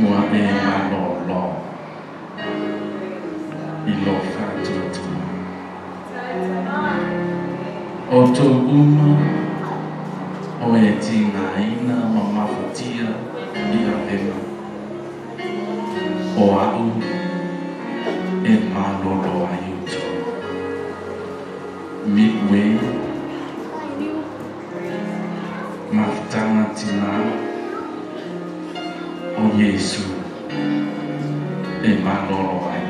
Ua e malōlō i lō faatuatua. Outou uma o e tigaina ma mafatia i avega, o aʻu e malōlō ai outou. Midway, mafutaga tinā, o Iesu e malōlō ai.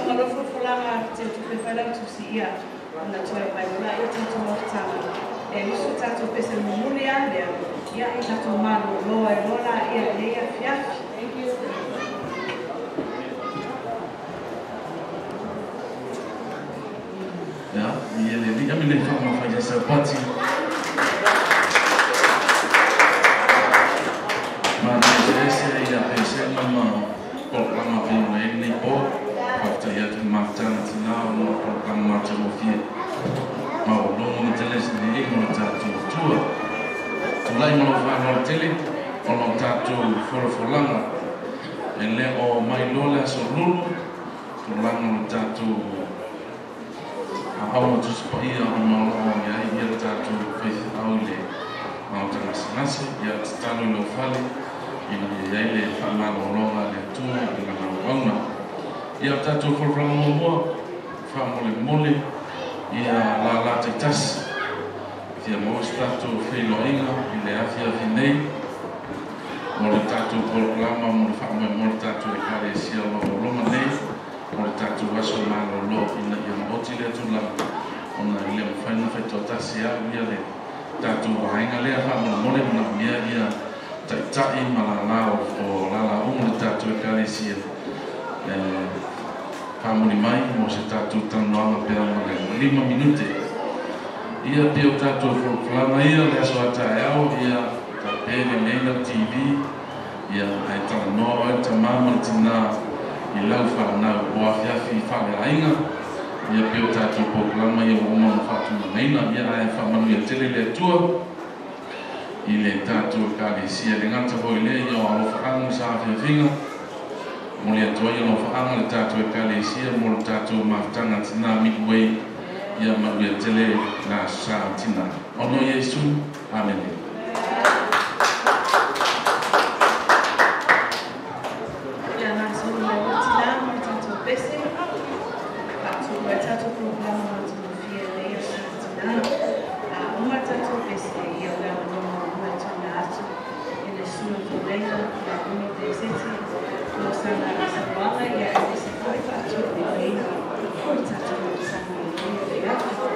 Uma loa folafolaga te tupe failautusi ia ona toe mai loa ia tatou mafutaga e usu tatou pese mumuli a lea ia i tatou malōlō ai loa laia i lenei afiafi. Ia, i ele li ami le whakamawhai ia saupati. Ma nei ese ia pesega ma polokalama pe ona e nei po. Whaftai atu mafutanga tina o no polokalama matagofie. Ma o longo na tele se nei mo le tātou tua. Tulai ma lo whanau tele o no tātou folafolanga. E le o mai loa le aso lulu. Tulaga o le tātou au ma tusipaia o maolo o ia ia le tātou faifeau i le maota gasegase ia tatalo i lou fale ina ia iai le faamalōloga a le Atua i lana auauna. Ia o tatou folafolaga muamua faamolemole ia lālā taitasi fia maua se tatou feiloaiga i le afiafi nei mo le tatou polokalama mo le faamoemoe le tatou ekalesia o loo loma nei mo le tatou aso malōlō ina ia maoti lea tulaga ona i le mafai ona faitoatasi au ia le tatou vaega lea faamolemole manaomia ia taʻitaʻi ma lālā o lālā uma le tatou ekalesia e faamuli mai mo se tatou talanoaga pea ma le 5 minute. Ia pe o tatou folafolaga ia le aso ataeao ia tape lelei lau TV ia ae talanoa oe tamā ma le tinā i lau whanau o afiafi whaleaiga ia pe o tatou polokalama ia ua uma ona faatulagaina ia ae faamanuia tele le Atua i le tatou ekalesia le gata foi lea ia o alofaaga ma sa afiafiga mo le Atua ia alofaaga le tatou ekalesia mo le tatou mafutaga tinā Midway ia manuia tele la sa tina. Ono Iesu. Amene. Ia gasolo le tina ma le tatou pese faatu ai tatou polokalama matagofie i lenei aso tina. A uma tatou pese ia o le avanoa uma e tuuina atu i le susu o fetalaiga ia Uno Teiseti mo sana sauaga ia aemaise foi faatulagaina o le tatou mafutaga i lenei afiafi.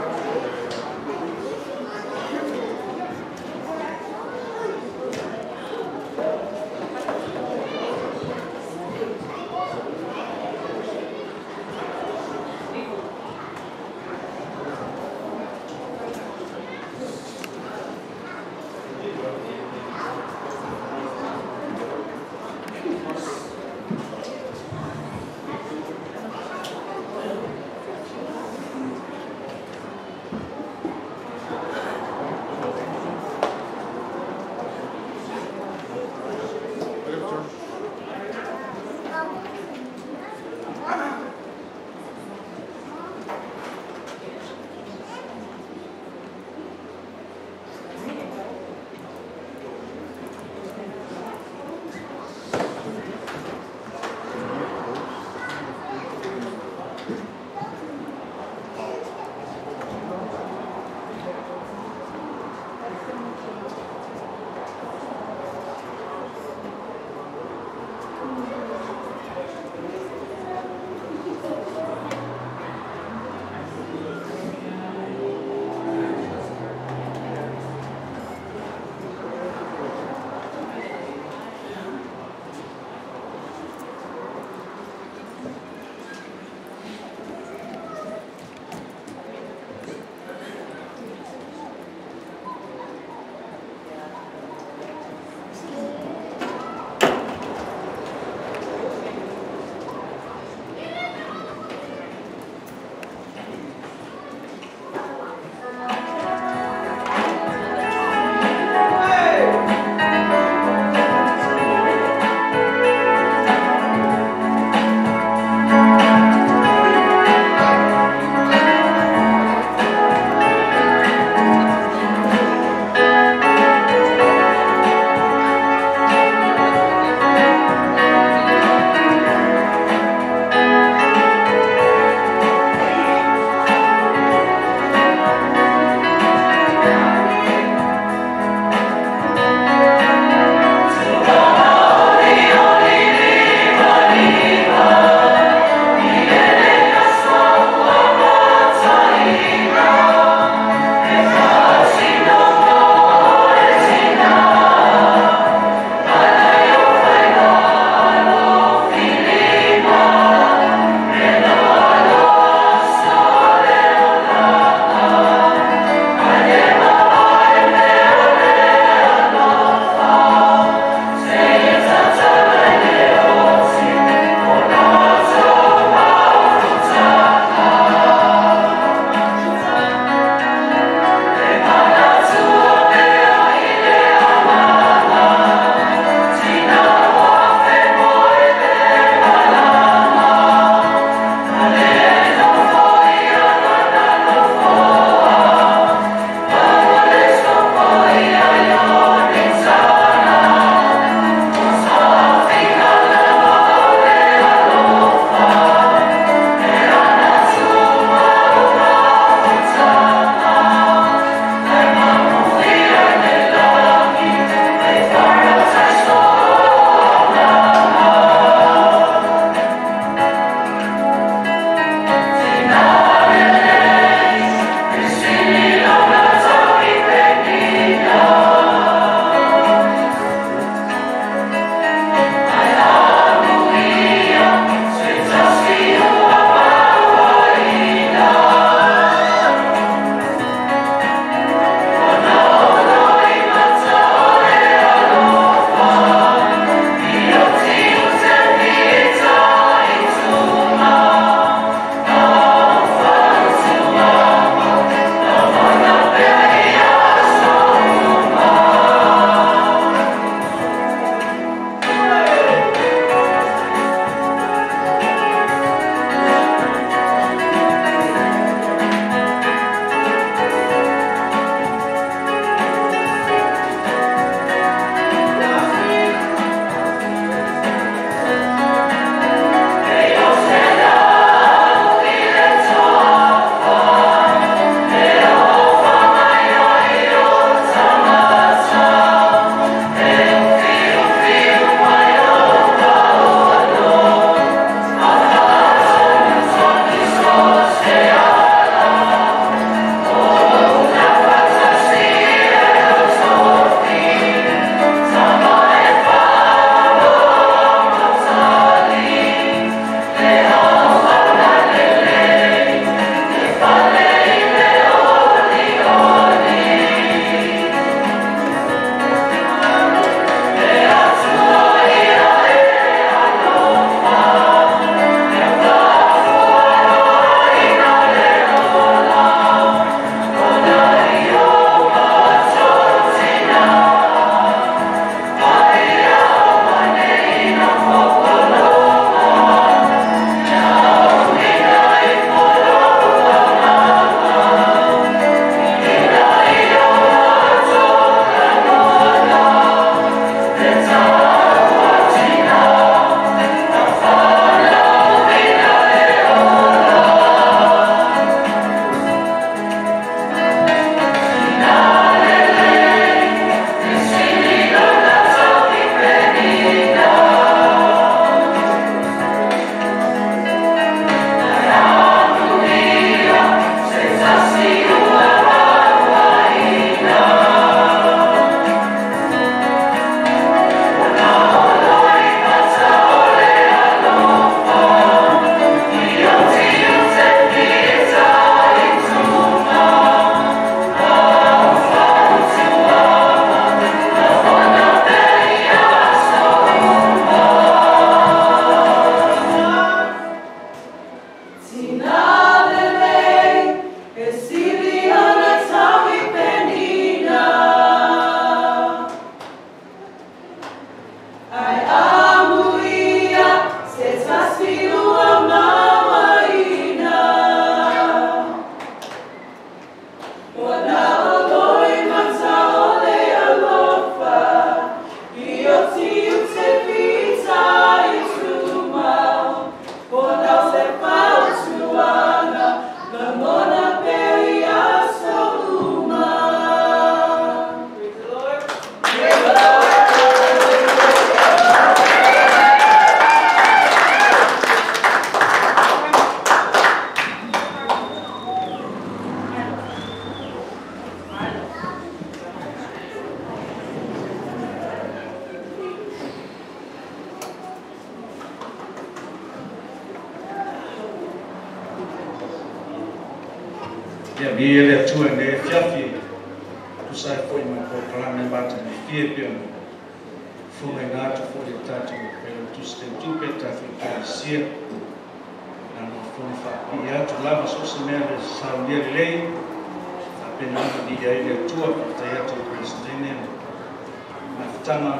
Ia vi ele atua ne fiafi tusai foi ma ko kalame bata ne fie pe mo funga ina atu foi le tatou pele tusi te tupe tatou ekalesia na no fone faapii atu lava so se mea le saunia lelei faapena ona viia ai le Atua faafetai atu i le Peresetene ma mafutaga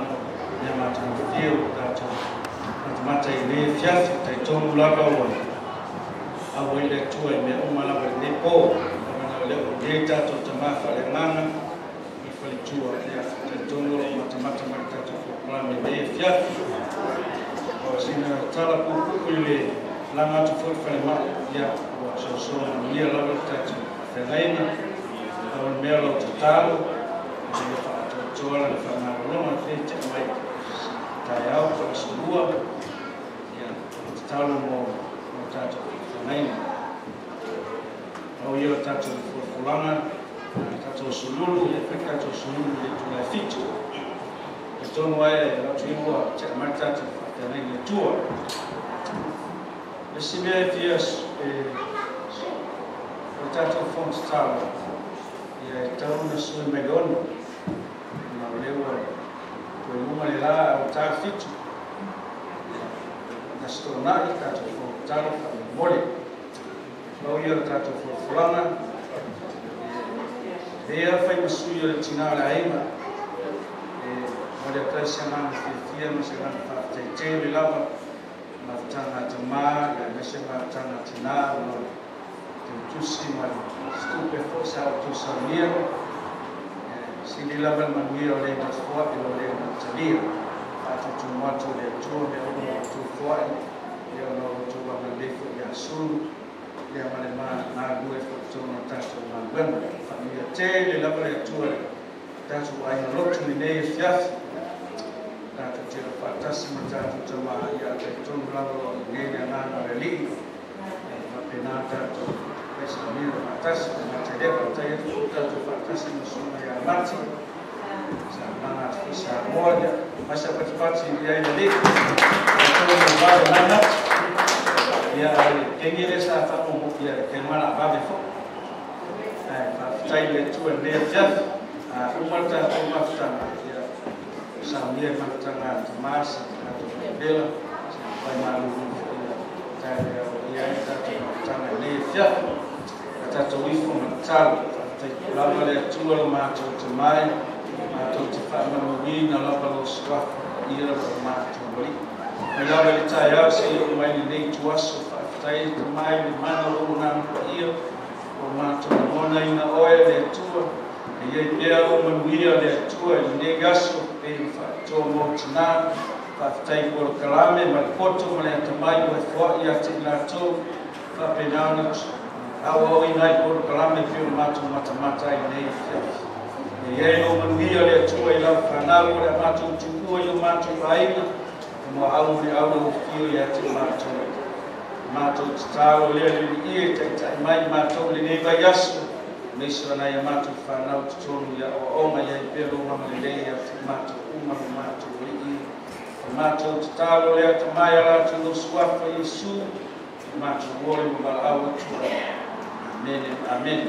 mea matagofie ua tatou matamata i lenei afiafi talitonu lava ua auai le Atua i mea uma lava i lenei po ona o lea ua i ai tatou tamā faaleagaga i faletua ia talitonu o loo matamata mai le tatou polokalame i lenei afiafi. O sina tala puupuu i le laga atu foi i le falemai ia ua soasoa manuia lava le tatou feagaiga pau le mea o lau tatalo ina ia faatoatoa lana faamalologa pe tea mai taeao po o aso lua ia tatalo mo tatou feagaiga. Pau ia o tatou folafolaga tatou aso lulu ia fai tatou aso lulu i le itula e 7 talitonu ai e atu ia ua tea mai le tatou faafeagaiga i le Atua. Le isi mea e fia o le tatou fono tatalo ia e tatau ona sui mai le 6 ona o lea ua toe luma le la a ua ta 7 ia Aso Toonai tatou fono tatalo faamolemole. Pau ia o le tatou folafolaga e lelei lava fai ma sui o le tinā o le aiga e momoli atu ai se agaga fiafia ma se agaga faafetai tele lava mafutaga a tamā aemaise mafutaga a tinā ona o le tautusi ma le situpe foi sa outou saunia sili lava le manuia o le nofoa'i o le natalia faatutumu atu e le Atua mea uma ua outou foa'i ia ona o outou agalelei foi ia sulu ia ma le galulue foi i totonu o tatou galuega. Faamanuia tele lava le Atua i le tatou aiga lotu lenei afiafi tatou te faatasi ma tatou tamā ia talitonu lava o lo o i ai le agaga o le Alii e faapena tatou faisaunia faatasi matelea faafetai atu foi tatou faatasi ma susuga ia Mati sa malaga atu foi Samoa ia mai sa patipati i ai le Alii talitonu o vave mai Mati ia ai taimi lea sa faamomo ia taimi la vave foi ae faafetai i le Atua i lenei afiafi uma le tatou mafutaga ia saunia i mafutaga a tamā sa tatou faivela sa fai malulu foi ia tae o i ai le tatou mafutaga i lenei afiafi a tatou ifo ma tatalo. Faafetai lava le Atua lo matou tamai matou te faamanuiina lava lou suafa paia lo matou alii mai lava i le taeao seia oo mai lenei ituaso. Faafetai e tamai le mana o lou agaga paia ua matou lagonaina oe le Atua e i ai pea ou manuia le Atua i lenei aso pei ona faapitoa mo tinā. Faafetai polokalame ma le poto ma le atamai ua e foa'i ia te i latou faapena ona auaoina ai polokalame pei ona matou matamata ai i lenei afiafi. E i ai lou manuia le Atua i lau fanau o le a matou tuua i o matou aiga e muaau ma le au lau afio ia te matou. Matou tatalo lea le Alii e taitai mai i matou i lenei vaiaso aemaise o nai a matou fanau totonu i aoaoga i ai pea lou agalelei ia te matou uma lo matou Alii. O matou tatalo lea tamai a latou lou suafa Iesu e matou ole ma valaau atu ai. Amene. Amene.